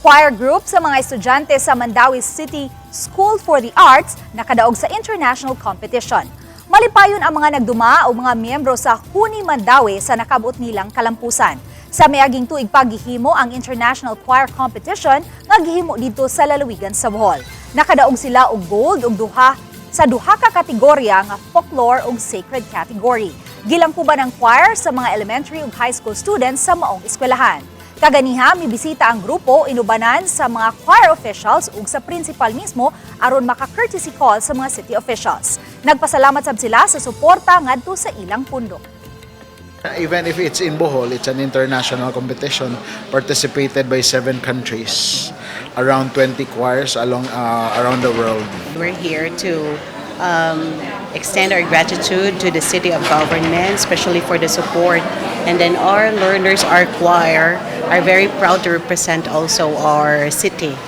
Choir group sa mga estudyante sa Mandaue City School for the Arts nakadaog sa international competition. Malipayon ang mga nagduma o mga miyembro sa Huni Mandaue sa nakabot nilang kalampusan. Sa miaging tuig pa gihimo ang International Choir Competition nga gihimo didto sa lalawigan sa Bohol. Nakadaog sila og gold ug duha sa duha ka kategorya nga folklore ug sacred category. Gilangkuban ang choir sa mga elementary ug high school students sa maong eskwelahan. Kaganiha, mibisita ang grupo inubanan sa mga choir officials ug sa principal mismo aron maka-courtesy call sa mga city officials. Nagpasalamat sab sila sa suporta ngadto sa ilang pundo. Even if it's in Bohol, it's an international competition participated by seven countries, around 20 choirs along around the world. We're here to extend our gratitude to the city of government, especially for the support. And then our learners, our choir, are very proud to represent also our city.